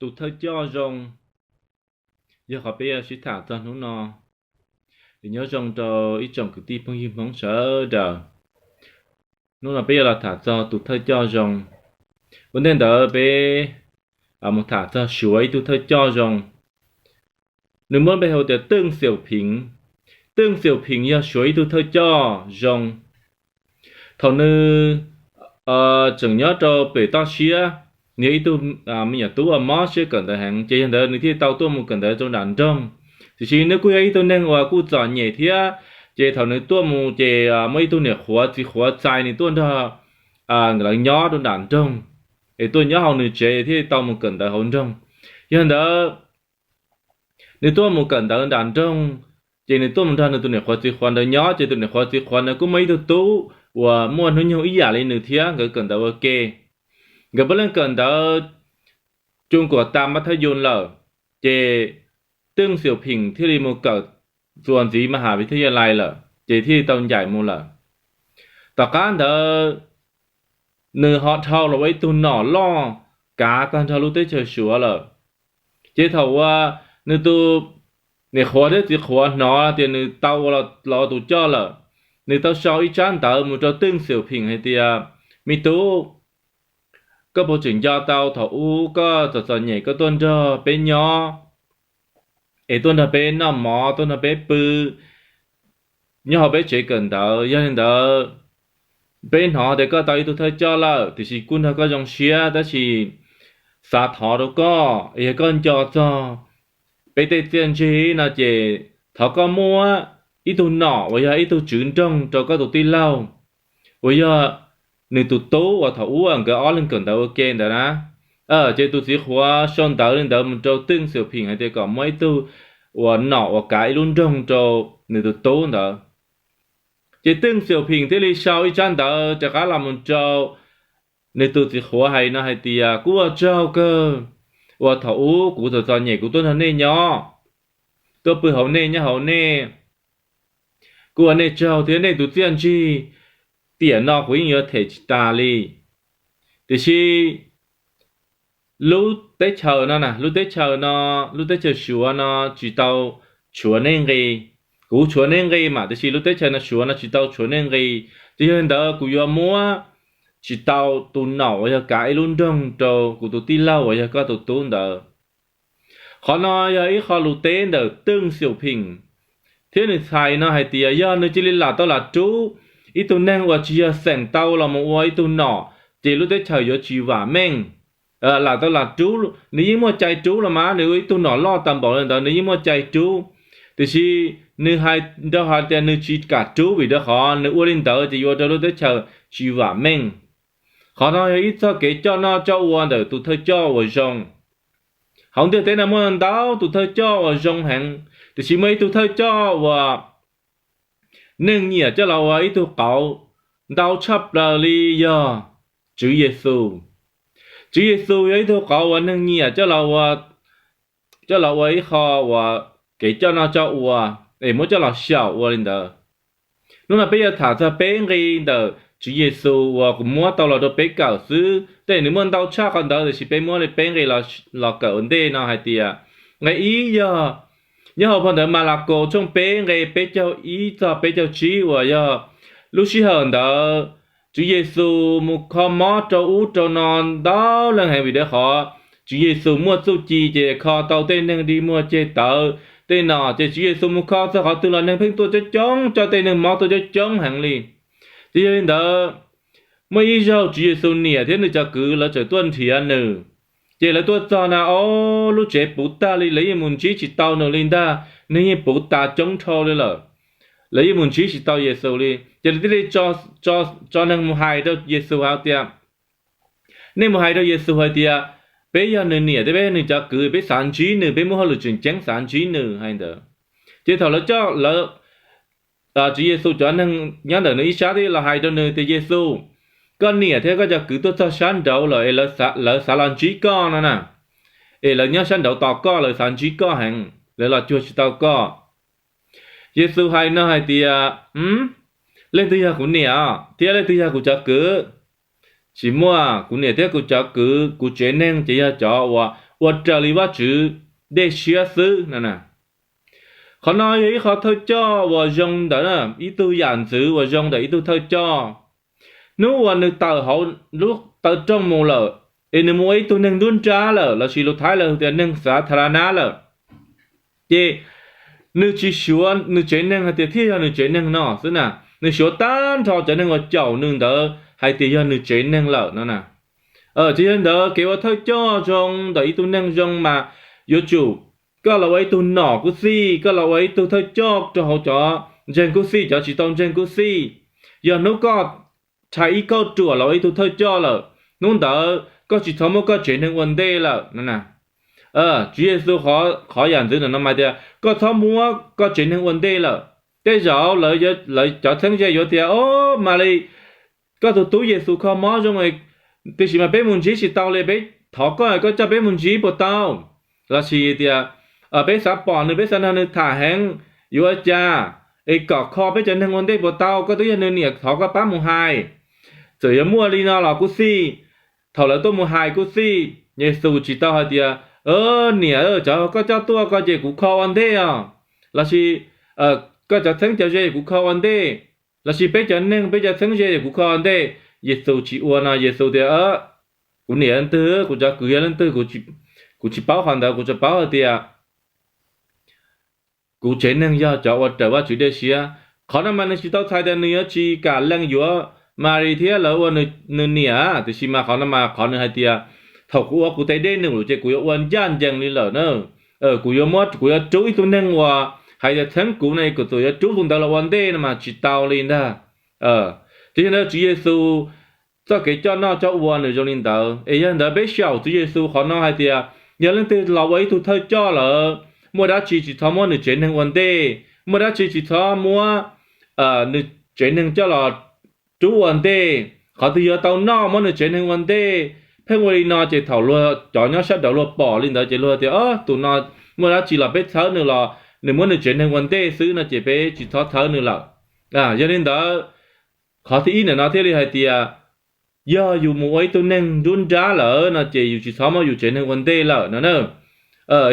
tus thawj coj zoo, yog qhov peb yuav sib tham txog hnub no. Nyob zoo rau ib tsoom kwv tij phooj ywg Hmoob sawv daws. Hnub no peb yuav los tham txog tus thawj coj zoo. Ua ntej ntawd peb mus tham txog Suav ib tug thawj coj zoo. Nws muab npe hu tias Twj Xiaum Pheem. Twj Xiaum Pheem yog Suav ib tug thawj coj zoo. Thaum nws tseem nyob rau pem toj siab, nws yog ib tug me nyuam tub uas mob siab kawm ntawv heev, ces yog ntawd nws thiaj tau tuaj mus kawm ntawv rau nram nroog. Tiam sis nws kuj yog ib tug neeg uas kuj txom nyem thiab, ces thaum nws tuaj mus ces muaj ib tug niam qhuav txiv qhuav txais nws tuaj nrog nkawd lawv nyob rau nram nroog, es tuaj nyob hauv nws tsev thiaj tau mus kawm ntawv hauv nroog. Yog ntawd, nws tuaj mus kawm ntawv nram nroog, ces nws tuaj mus nrog nws tus niam qhuav txiv qhuav ntawd nyob, ces tus niam qhuav txiv qhuav ntawd kuj muaj ib tug tub uas muaj hnub nyoog ib yam li nws thiab, nkawd kawm ntawv ua ke. Nkawd puav leej kawm ntawv cuag kuas tas mab thab yus lawm, ces Twj Xiaum Pheem thiaj li mus kawm txuas ntxiv mas has vim thab yas lais lawm, ces thiaj li tau ncaim mus lawm. Tom qab ntawd, nws ho dhau los ua ib tug nom loj kav tag nrho lub teb chaws Suav lawm. Ces thaum uas nws tus niam qhuav thiab txiv qhuav hnov tias nws tau ua los tus coj lawm, nws tau sau ib tsab ntawv mus rau Twj Xiaum Pheem hais tias, me tub, koj puas tseem nco tau thaum ub koj txom txom nyem koj tuaj nrog peb nyob, es tuaj nrog peb noj mov, tuaj nrog peb pw nyob hauv peb tsev kawm ntawv? Yog li ntawd, peb hnov tias koj tau ib tug thawj coj lawm, tiam sis kuj nrog koj zoo siab, tab sis xav thov rau koj, yog koj nco txog peb tej txiaj ntsig no ces thov koj muab ib tug nom uas yog ib tug tswv nroog rau koj tus tij laug uas yog nws tus tub uas thaum ub nkawd ob leeg kawm ntawv ua ke ntawd na. Ces tus txiv qhuav sau ntawv li ntawd mus rau Twj Xiaum Pheem hais tias kom muab ib tug uas nom uas kav ib lub nroog rau nws tus tub ntawd. Ces Twj Xiaum Pheem thiaj li sau ib tsab ntawv rov qab los mus rau nws tus txiv qhuav hais no hais tias, kuv ua tsaug kawg uas thaum ub kuv txom txom nyem kuv tuaj nrog nej nyob, tuaj pw hauv nej nyob hauv nej, kuv ua nej tsaug thiab, nej tus txiaj ntsig tiam no kuv yeej yuav them tsis tas li. Tiam sis lub teb chaws no, lub teb chaws no, lub teb chaws Suav no tsis tau tshuav nej nqi. Kuv tshuav nej nqi mas, tiam sis lub teb chaws no Suav no tsis tau tshuav nej nqi. Ces yog li ntawd kuv yuav muab tsis tau tus nom uas yog kav ib lub nroog rau kuv tus tij laug uas yog koj tus tub ntawd. Qhov no yog ib qho lus teb ntawm Twj Xiaum Pheem, thiab nws txhais no hais tias yog nws cia li lam tau lam rub ib tug neeg uas tsis yog xeem tau los mus ua ib tug nom, ces lub teb chaws yuav tsis vam meej. Lam tau lam rub, nws yeej muaj cai rub los mas, nws ua ib tug nom loj tag npaum li ntawd nws yeej muaj cai rub. Tiam sis nws hais rau hais tias nws tsis kam rub vim rau qhov nws ua li ntawd ces yuav ua rau lub teb chaws tsis vam meej. Qhov no yog ib txoj kev coj noj coj ua ntawm tus thawj coj uas zoo. Hauv ntiaj teb no muaj ntau tus thawj coj uas zoo heev, tiam sis muaj ib tug thawj coj uas neeg nyiam coj los ua ib tug qauv ntau tshaj plaws li yog Tswv Yexus. Tswv Yexus yog ib tug qauv uas neeg nyiam coj los ua ib qho uas kev coj noj coj ua, es muab coj los xyaum ua li ntawd. Hnub no peb yuav tham txog peb nqi ntawm Tswv Yexus uas kuv muab tau los rau peb kawm xwb, tej nws muaj ntau tshaj qhov ntawd, tiam sis peb muab li peb nqi los kawm ua ntej no hais tias, nqi ib yog nyob hauv phau ntawv Malakos tshooj peb nqi peb caug ib txog peb caug tsib uas yog lub sij hawm ntawd Tswv Yexus mus kho mob rau ub rau no ntau leej heev vim rau qhov Tswv Yexus muaj txuj ci ces kho tau tej neeg dig muag ceg tawv tej no, ces Tswv Yexus mus kho txog qhov twg los neeg pheej tuaj coob coob, coj tej neeg mob tuaj coob coob heev li. Ces yog li ntawd, muaj ib zaug Tswv Yexus niam thiab nws cov kwv lawv txawm tuaj nrhiav nws. Ces lawv tuaj txog na, o, lub tsev puv tag li, lawv yeej mus ntsib tsis tau nws li ntag, neeg yeej puv tas coob dhau li lawm. Lawv yeej mus ntsib tsis tau Yexus li, ces lawv thiaj li tso neeg mus hais rau Yexus hais tias, nej mus hais rau Yexus hais tias, peb yog nws niam thiab peb yog nws cov kwv, peb xav ntsib nws, peb muaj hauj lwm tseem ceeb xav ntsib nws hais ntawd. Ces thaum lawv coj lawv, Tswv Yexus cov neeg nyob ntawm nws ib sab thiaj los hais rau nws tias, Yexus, koj niam thiab koj cov kwv tuaj txog sab nraud lawm es lawv xav los ntsib koj no na, es lawv nyob sab nraud tos koj, lawv xav ntsib koj heev, lawv los cuag tsis tau koj. Yexus hais no hais tias, leej twg yog kuv niam thiab leej twg yog kuv cov kwv? Tsis muaj, kuv niam thiab kuv cov kwv, kuv tsev neeg ces yog cov uas ua raws li Vajtswv dej siab xwb no. Qhov no yog ib qho thawj coj uas zoo ntawm ib tug yam ntxwv uas zoo ntawm ib tug thawj coj. Hnub uas nws tawm hauv lub taw rooj mus lawm, es nws mus ua ib tug neeg nruab nrab lawm, lossis lus Thaib lawv tias neeg xav tha la nab lawm, ces nws tsis suav nws tsev neeg hais tias thiaj yog nws tsev neeg no xwb na. Nws suav tag nrho cov neeg uas caum nws ntawd hais tias yog nws tsev neeg lawm no na. Ces yog li ntawd kev ua thawj coj zoo ntawm ib tug neeg zoo mas yuav tsum koj los ua ib tug nom kuj xij, koj los ua ib tug thawj coj rau hauv cov ntseeg kuj xij, cov tsis tau ntseeg kuj xij. Yog hnub koj rhais ib kauj ruam los ua ib tug thawj coj lawm, hnub ntawd koj tsis txhob muab koj tsev neeg ua ntej lawm no na. Tswv Yexus qhov yam ntxwv ntawm no mas tias koj txhob muab koj tsev neeg ua ntej lawm. Tej zaum lawv cov txheeb ze yuav tias, o, Malis, koj tus tub Yexus kho mob zoo, tiam sis mas peb mus ntsib tsis tau li, peb thov koj, koj coj peb mus ntsib puas tau? Lossis tias peb xav pom nws, peb xav nrog nws tham heev, yuav ua cas es kom kho peb cov neeg ua ntej puas tau? Koj twb yog nws niam, thov koj pab mus hais. Txawm yuav muaj li no los kuj xij, thaum lawv tuaj mus hais kuj xij, Yexus tsis tau hais tias, niam, cov koj coj tuaj ko ces kuv kho ua ntej os, lossis koj cov txheeb cov ze kuv kho ua ntej, lossis peb cov neeg peb cov txheeb ze kuv kho ua ntej. Yexus tsis ua no, Yexus tias, kuv niam leej twg, kuv cov kwv yog leej twg, kuv tsis paub qhov ntawd, kuv tsuas paub hais tias kuv tsev neeg yog cov ua raws Vajtswv dej siab. Qhov no mas nws tsis tau txhais tias nws yuav tsis kam lees yuav Malis thiab lawv ua nws niam, tiam sis mas qhov no mas qhov nws hais tias thaum kuv ua kuv tes dej num lawm ces kuv yuav ua ncaj ncees li lawm na. Kuv yuav muab, kuv yuav rub ib tug neeg uas hais tias txheeb kuv no, kuv txawm yuav rub tus ntawd los ua ntej no mas tsis tau li ntag. Ces yog ntawd Tswv Yexus txoj kev coj noj coj ua nws zoo li ntawd, es yog ntawd peb xyaum Tswv Yexus qhov no hais tias yog leej twg los ua ib tug thawj coj lawm, muaj dab tsi tsis txhob muab nws tsev neeg ua ntej, muaj dab tsi tsis txhob muab nws tsev neeg coj los rub ua ntej. Qhov twg yuav tau noj muab nws tsev neeg ua ntej. Pheej ua li no ces thaum luag cov nyob sab nraud luag pom li ntawd ces luag tias, o, tus no muaj dab tsi los peb txhawb nws los nws muab nws tsev neeg ua ntej xwb no ces peb tsis txhob txhawb nws lawm. Yog li ntawd, qhov thib ib ntawm no thiaj li hais tias yog yus mus ua ib tug neeg nruab nrab lawm no ces yus tsis txhob muab yus tsev neeg ua ntej lawm no na.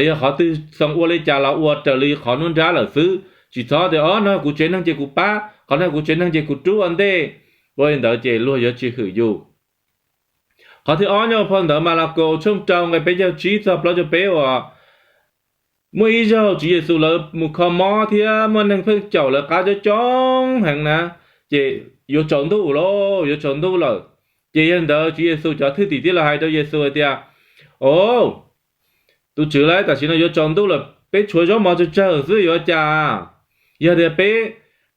Yog qhov twg xoo ua li cas los ua raws li qhov nruab nrab lawm xwb, tsis txhob tias, o, no kuv tsev neeg ces kuv pab, qhov no kuv tsev neeg ces kuv rub ua ntej. Ua li ntawd ces luag yuav tsis hwm yus. Qhov thib ob nyob phau ntawv Malakaus tshooj rau nqe peb caug tsib txog plaub caug peb uas muaj ib zaug Tswv Yexus lawv mus kho mob thiab muaj neeg pheej caum lawv qab coob coob heev na, ces yuav tsaus ntuj lauj, yuav tsaus ntuj lawm. Ces yog li ntawd Tswv Yexus cov thwj tim thiaj los hais rau Yexus hais tias, o, tus Tswv lauj, tam sim no yuav tsaus ntuj lawm, peb tshuav zaub mov tsawg tsawg xwb yuav cas? Yog tias peb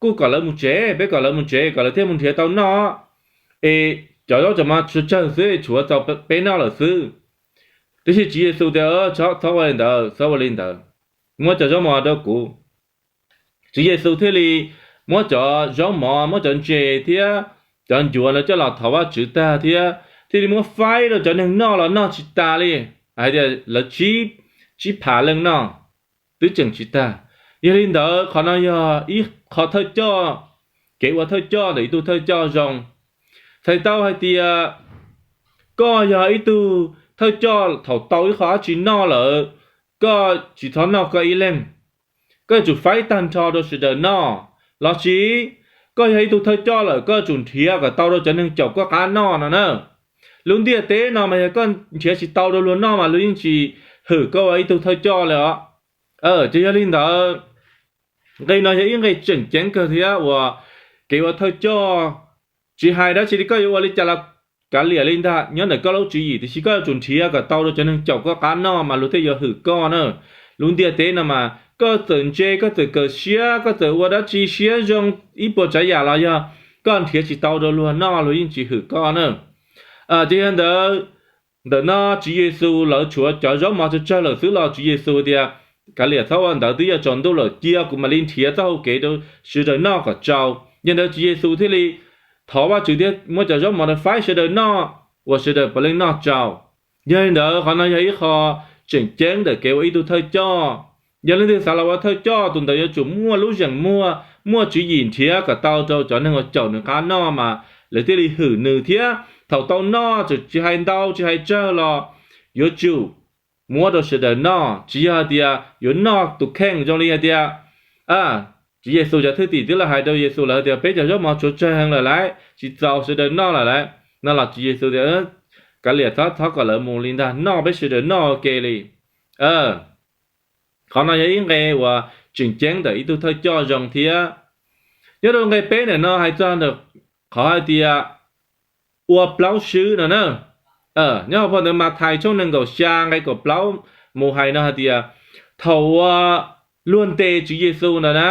kuj kom lawv mus tsev, peb kom lawv mus tsev kom lawv thiaj mus nrhiav tau noj, es cov zaub cov mov tsawg tsawg xwb tshuav txaus peb noj lawm xwb. Tiam sis Tswv Yexus tias, txhob ua li ntawd, txhob ua li ntawd, muab cov zaub mov rau kuv. Tswv Yexus thiaj li muab cov zaub mov, muab cov ntses thiab cov ncuav ntawd coj los thov Vajtswv tag thiab thiaj li muab faib rau cov neeg noj los noj tsis tas li, hais tias lawv tsib phav leej noj twb tseem tsis tag. Yog li ntawd qhov no yog ib qho thawj coj, kev ua thawj coj ntawm ib tug thawj coj zoo. Txhais tau hais tias koj yog ib tug thawj coj, thaum tau ib qho dab tsi noj lawm, koj tsis txhob noj koj ib leeg, koj yuav tsum faib tag nrho rau sawv daws noj. Lossis koj yog ib tug thawj coj lawm, koj yuav tsum nrhiav kom tau rau cov neeg caum koj qab noj no na. Lub ntiaj teb no mas yog koj nrhiav tsis tau rau luag noj mas luag yeej tsis hwm koj ua ib tug thawj coj li os. Ces yog li ntawd, nqe no yog ib nqe tseem ceeb kawg thiab uas kev ua thawj coj, tsis hais dab tsi li koj yuav ua li cas los kav liam li ntag, nyob ntawm koj lub tswv yim, tiam sis koj yuav tsum nrhiav kom tau rau cov neeg caum koj qab noj mas luag thiaj yuav hwm koj na. Lub ntiaj teb no mas koj txawm ntse, koj txawm kawg siab, koj txawm ua dab tsi siab zoo ib puas tsav yam los yog koj nrhiav tsis tau rau luag noj luag yeej tsis hwm koj na. Ces yog ntawd, ntawm no Tswv Yexus lawv tshuav cov zaub mov tsawg tsawg lawm xwb los Tswv Yexus tias, kav liam txhob ua ntawd, twb yuav tsaus ntuj lawm, cia kuv mam li nrhiav txoj hau kev rau sawv daws noj kom tsau. Yog ntawd Tswv Yexus thiaj li thov Vajtswv thiab muab cov zaub mov ntawd faib sawv daws noj, uas sawv daws puav leej noj tsau. Yog li ntawd qhov no yog ib qho tseem ceeb ntawm kev ua ib tug thawj coj. Yog leej twg xav los ua thawj coj, tus ntawd yuav tsum muaj lub zeem muag, muaj tswv yim nrhiav kom tau rau cov neeg uas caum nws qab noj mas lawv thiaj li hwm nws thiab. Thaum tau noj txawm tsis hais ntau tsis hais tsawg los yuav tsum muab rau sawv daws noj, tsis yog hais tias yuav noj tus kheej zoo li hais tias Tswv Yexus cov thwj tim twb los hais rau Yexus lawm tias peb cov zaub mov tshuav tsawg heev lawm lauj, tsis txaus sawv daws noj lawm lauj no los Tswv Yexus tias kav liam, txhob txhob kom lawv mus li ntag, noj peb sawv daws noj ua ke li. Qhov no yog ib nqe uas tseem ceeb ntawm ib tug thawj coj zoo thiab. Nyob rau nqe peb ntawm no hais txog ntawm qhov hais tias ua plaub swb no na. Nyob hauv phau ntawv Mathais tshooj nees nkaum xya nqe kaum plaub mus hais no hais tias thaum uas luag ntes Tswv Yexus ntawd na,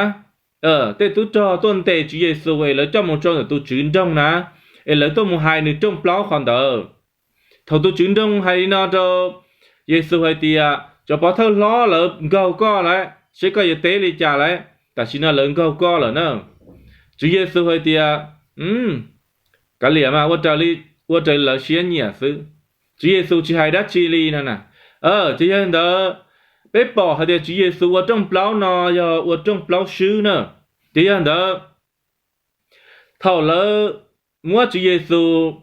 tej tub rog tuaj ntes Tswv Yexus es lawv coj mus rau ntawm tus tswv nroog na, es lawv tuaj mus hais nws rooj plaub qhov ntawd. Thaum tus tswv nroog hais li no rau Yexus hais tias cov pov thawj hlob lawv nkaug koj lawm, seb koj yuav teb li cas lawm, tam sim no lawv nkaug koj lawm na. Tswv Yexus hais tias kav liam mas, ua raws li lawv siab nyiam xwb. Tswv Yexus tsis hais dab tsi li no na. Ces yog li ntawd, peb pom hais tias Tswv Yexus ua rooj plaub no yog ua rooj plaub swb na. Ces yog li ntawd, thaum lawv muab Tswv Yexus,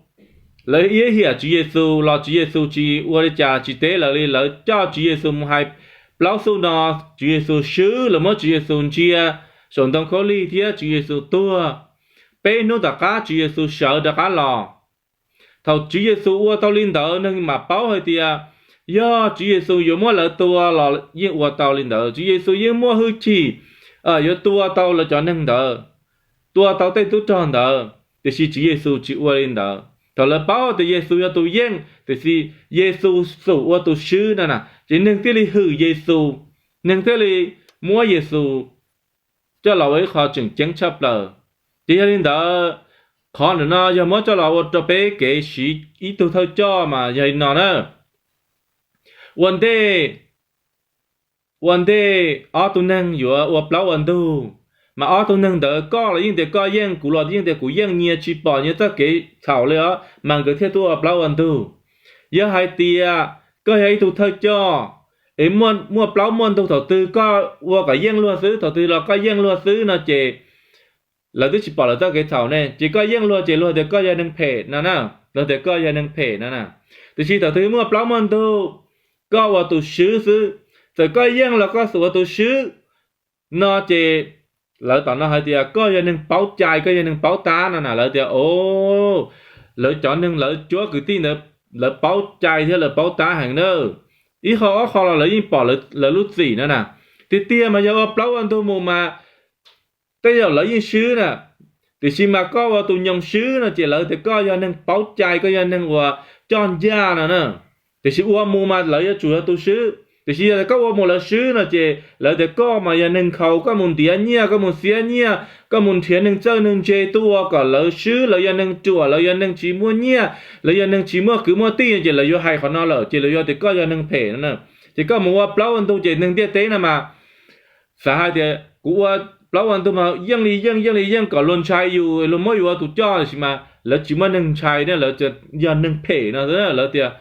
lawv iab hiam Tswv Yexus los Tswv Yexus tsis ua li cas, tsis teb lawv li, lawv coj Tswv Yexus mus hais plaub xub no, Tswv Yexus swb, lawv muab Tswv Yexus ntsia saum ntoo khaub lig thiab Tswv Yexus tuag. Peb hnub tom qab Tswv Yexus sawv rov qab los. Thaum Tswv Yexus ua tau li ntawd, neeg mam paub hais tias yog Tswv Yexus yuav muab lawv tua los yeej ua tau li ntawd. Tswv Yexus yeej muaj hwj chim yuav tua tau lawv cov neeg ntawd, tua tau tej tub rog ntawd, tiam sis Tswv Yexus tsis ua li ntawd. Thaum lawv paub tias Yexus yog tus yeej, tiam sis Yexus xum ua tus swb no na, ces neeg thiaj li hwm Yexus, neeg thiaj li muab Yexus coj los ua ib qho tseem ceeb tshaj plaws. Ces yog li ntawd, qhov ntawm no yog muab coj los ua rau peb kev siv ib tug thawj coj mas yog li no na. Ua ntej, ua ntej ob tug neeg yuav ua plaub ua ntug, mas ob tug neeg ntawd koj los yeej tias koj yeej, kuv los yeej tias kuv yeej, nyias tsis pom nyias txoj kev txhaum li os, mas nkawd thiaj tuaj ua plaub ua ntug. Yog hais tias koj yog ib tug thawj coj es muaj plaub muaj ntug, thaum twg koj ua kom yeej luag xwb, thaum twg los koj yeej luag xwb no ces lawv twb tsis pom lawv txoj kev txhaum ne, ces koj yeej luag ces luag tias koj yog neeg phem no na, luag tias koj yog neeg phem no na. Tiam sis thaum twg muaj plaub muaj ntug, koj ua tus swb xwb, txawm koj yeej los koj xum ua tus swb no ces lawv tom no hais tias koj yog neeg paub cai, koj yog neeg paub tab no na. Lawv tias o, lawv cov neeg, lawv cuab kwv tij ntawd lawv paub cai thiab lawv paub tab heev na. Ib qho ob qho los lawv yeej pom lawv lub txim no na. Tiag tiag mas yog ua plaub ua ntug mus mas tej zaum lawv yeej swb na. Tiam sis mas koj ua tus nyoos swb no ces lawv tias koj yog neeg paub cai, koj yog neeg uas coj ncaj no na. Tiam sis ua mus mas lawv yuav tsum yog tus swb. Tiam sis yog koj ua mus lawv swb no ces lawv tias koj mas yog neeg nkhaus, koj mus ntiav nyiaj, koj mus xiab nyiaj, koj mus nrhiav neeg txawj neeg ntse tuaj ua kom lawv swb, lawv yog neeg ruam, lawv yog neeg tsis muaj nyiaj, lawv yog neeg tsis muaj kwv muaj tij no ces lawv yuav hais qhov no lawm ces lawv yuav tias koj yog neeg phem no na. Ces koj mus ua plaub ua ntug ces neeg ntiaj teb no mas xav hais tias kuv ua plaub ua ntug mas yeej li yeej, yeej li yeej kom luag ntshai yus, luag muab yus ua tus coj, tiam sis mas lawv tsis muaj neeg ntshai ne, lawv yog neeg phem no. Lawv tias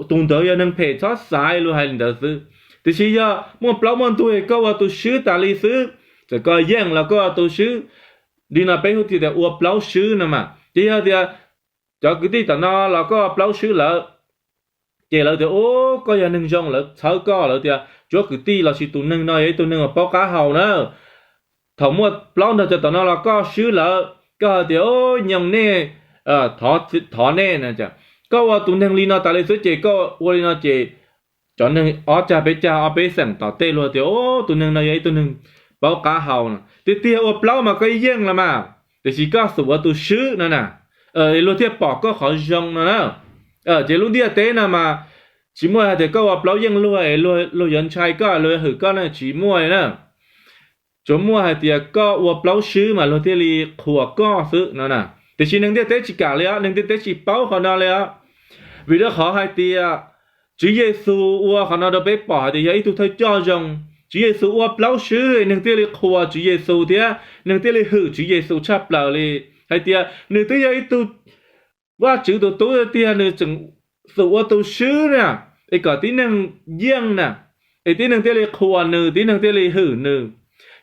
tus ntawd yog neeg phem, txhob xav luag hais li ntawd xwb. Tiam sis yog muaj plaub muaj ntug koj ua tus swb tas li xwb, txawm koj yeej los koj ua tus swb. Li no peb hu tias ua plaub swb no mas. Ces yog tias cov kwv tij tom no los koj ua plaub swb lawm, ces lawv tias o, koj yog neeg zoo, lawv txhawb koj, lawv tias cuab kwv tij lossis tus neeg no yog ib tug neeg uas paub qab hau na. Thaum muaj plaub ntug cov tom no los koj swb lawm, koj hais tias o, nyoos nej, thov nej no, koj ua tus neeg li no tas li xwb ces koj ua li no ces cov neeg ob cag peb cag, ob peb xeem tom tej luag tias o, tus neeg no yog ib tug neeg paub qab hau no. Tiag tiag ua plaub mas koj yeej los mas, tiam sis koj xum ua tus swb no na, luag thiaj pom koj qhov zoo no na. Ces lub ntiaj teb no mas tsis muaj hais tias koj ua plaub yeej luag es luag yuav ntshai koj, luag yuav hwm koj ne, tsis muaj li na. Tsuas muaj hais tias koj ua plaub swb mas luag thiaj li qhuas koj xwb no na. Tiam sis neeg ntiaj teb tsis kam li os, neeg ntiaj teb tsis paub qhov no li os. Vim rau qhov hais tias Tswv Yexus ua qhov no rau peb pom hais tias yog ib tug thawj coj zoo. Tswv Yexus ua plaub swb, neeg thiaj li qhuas Tswv Yexus thiab neeg thiaj li hwm Tswv Yexus tshaj plaws li, hais tias nws twb yog ib tug Vajtswv tus tub tiag, nws tseem xum ua tus swb na, es kom tib neeg yeej na, es tib neeg thiaj li qhuas nws, tib neeg thiaj li hwm nws.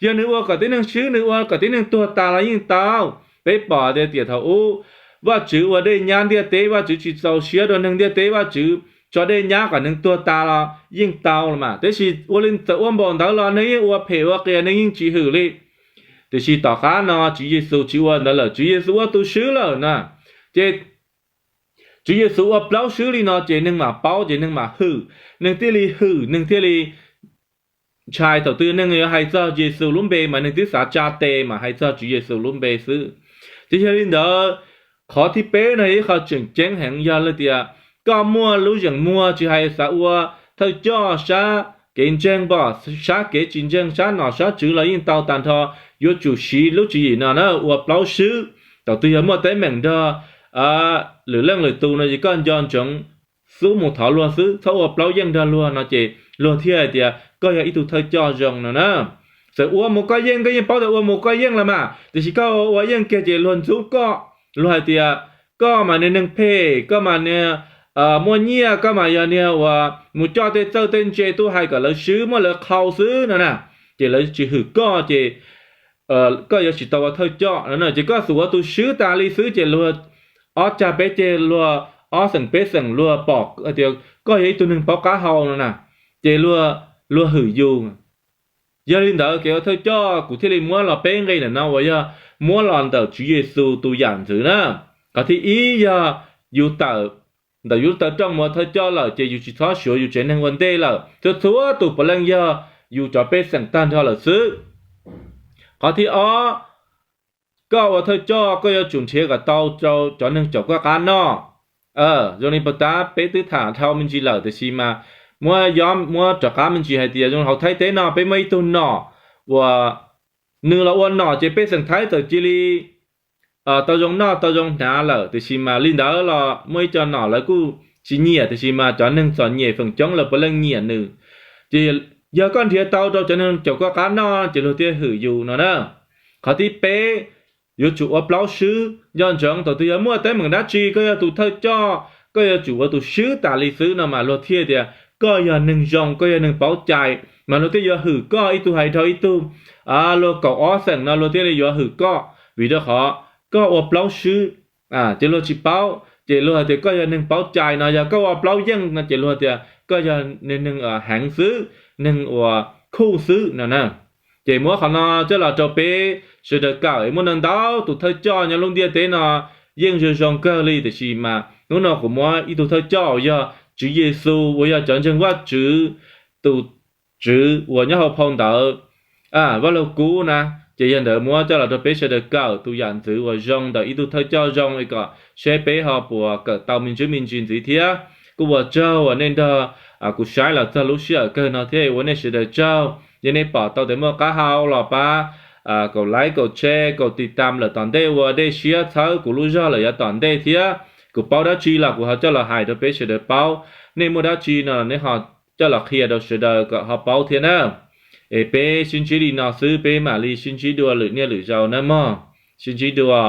Yog nws ua kom tib neeg swb, nws ua kom tib neeg tuag tas los yeej tau. Peb pom tias tiam thaum ub Vajtswv ua dej nyab ntiaj teb, Vajtswv tsis txaus siab rau neeg ntiaj teb, Vajtswv tso dej nyab kom neeg tuag tas los yeej tau los mas. Tiam sis ua li txawm ua npaum ntawd los neeg yeej ua phem ua qias, neeg yeej tsis hwm li. Tiam sis tom qab no Tswv Yexus tsis ua ntawd lawm, Tswv Yexus ua tus swb lawm na. Ces Tswv Yexus ua plaub swb li no ces neeg mam paub, ces neeg mam hwm, neeg thiaj li hwm, neeg thiaj li ntshai. Thaum twg neeg yuav hais txog Yexus lub npe mas neeg twb xav tsa tes mas hais txog Tswv Yexus lub npe xwb. Ces yog li ntawd, qhov thib peb no yog ib qho tseem ceeb heev, yog li tias koj muaj lub zeem muag tsis hais xav ua thawj coj sab kev ntseeg, pom sab kev tsis ntseeg, sab nom sab tswv los yeej tau tag nrho, yuav tsum siv lub tswv yim no na, ua plaub swb. Thaum twg yog muaj teeb meem nrog lwm leej lwm tus no ces koj nco ntsoov xub mus thov luag xwb, txhob ua plaub yeej nrog luag no ces luag thiaj hais tias koj yog ib tug thawj coj zoo no na. Txawm ua mus koj yeej, koj yeej paub tias ua mus koj yeej los mas, tiam sis koj ua yeej kiag ces luag ntxub koj, luag hais tias koj mas niag neeg phem, koj mas niag muaj nyiaj, koj mas yog niag uas mus coj tej txawj tej ntse tuaj hais kom lawv swb muab lawv qhau xwb no na. Ces lawv tsis hwm koj ces koj yuav tsis tau ua thawj coj no na. Ces koj xub ua tus swb tas li xwb ces luag ob cag peb ceg, luag ob xeem peb xeem luag pom tias koj yog ib tug neeg paub qab hau no na, ces luag hwm yus. Yog li ntawd kev ua thawj coj kuv thiaj li muab los peb nqe ntawm no uas yog muab los ntawm Tswv Yexus tus yam ntxwv na. Qhov thib ib yog yus tawm ntawm yus lub taw rooj mus ua thawj coj lawm ces yus tsis txhob suav yus tsev neeg ua ntej lawm, txhua txhua tus puav leej yog yus cov pej xeem tag nrho lawm xwb. Qhov thib ob, koj ua thawj coj koj yuav tsum nrhiav kom tau rau cov neeg caum koj qab noj. Zoo li puag ta peb twb tham dhau me ntsis lawm, tiam sis mas muab, muab rov qab me ntsis hais tias zoo hauv Thaib teb no peb muaj ib tug nom uas nws los ua nom ces pej xeem Thaib txawm cia li tau zoo noj tau zoo hnav lawm, tiam sis mas li ntawd los muaj ib co nom lawv kuj tsis nyiam, tiam sis mas cov neeg txom nyem feem coob lawv puav leej nyiam nws. Ces yog koj nrhiav tau rau cov neeg caum koj qab noj ces luag thiaj hwm yus no na. Qhov thib peb, yuav tsum ua plaub swb. Nco ntsoov thaum twg yog muaj teeb meem dab tsi koj yog tus thawj coj, koj yuav tsum ua tus swb tas li xwb no mas luag thiaj tias koj yog neeg zoo, koj yog neeg paub cai, mas luag thiaj yuav hwm koj ib tug hais dhau ib tug. Luag kaum ob xeem no luag thiaj li yuav hwm koj, vim rau qhov koj ua plaub swb. Ces luag tsis paub ces luag hais tias koj yog neeg paub cai no, yog koj ua plaub yeej no ces luag tias koj yog neeg heev xwb, neeg uas khuj xwb no na. Ces muab qhov no coj los rau peb sawv daws kawm, muaj ntau ntau tus thawj coj nyob lub ntiaj teb no yeej zoo zoo kawg li, tiam sis mas hnub no kuv muab ib tug thawj coj uas yog Tswv Yexus uas yog cov ntseeg Vajtswv tus Tswv uas nyob hauv phau ntawv Vaj Lug Kub na, ces yog ntawd muab coj los rau peb sawv daws kawm tus yam ntxwv uas zoo ntawm ib tug thawj coj zoo es kom seb peb ho puas kawm tau me ntsis me ntsis ntxiv thiab. Kuj ua tsaug uas nej nrog kuv saib los txog lub sij hawm kawg no thiab ua nej sawv daws tsaug. Yog nej pom tau tias muaj qab hau los pab kaum like, kaum share, kaum tiv tam lawm tom ntej ua dej siab txhawb kuv lub zog lawm yav tom ntej thiab. Kuv paub dab tsi los kuv ho coj los hais rau peb sawv daws paub. Nej muaj dab tsi no los nej ho coj los qhia rau sawv daws kom ho paub thiab na. Es peb sib ntsib li no xwb, peb mam li sib ntsib dua lwm niaj lwm zaus nawb mog. Sib ntsib dua.